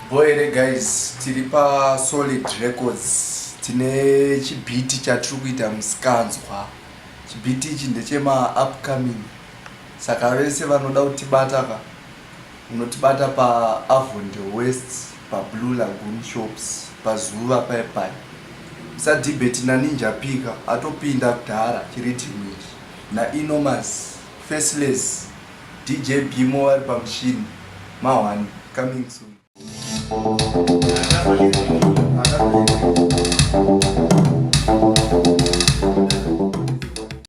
Boy guys, tiri pa Solid Records tine chibhiti chatiri kuita musikanzwa. Chibhiti ichi ndechema upcoming saka vese vanoda kutibata ka unotibata pa Avondale West pa Blue Lagoon Shops pazuva paye paye. Musadhibheti naNinja Pika atopinda kudhara chiridhimu ichi naInomas Faceless DJ Bimo vari pamushini mahwani coming soon.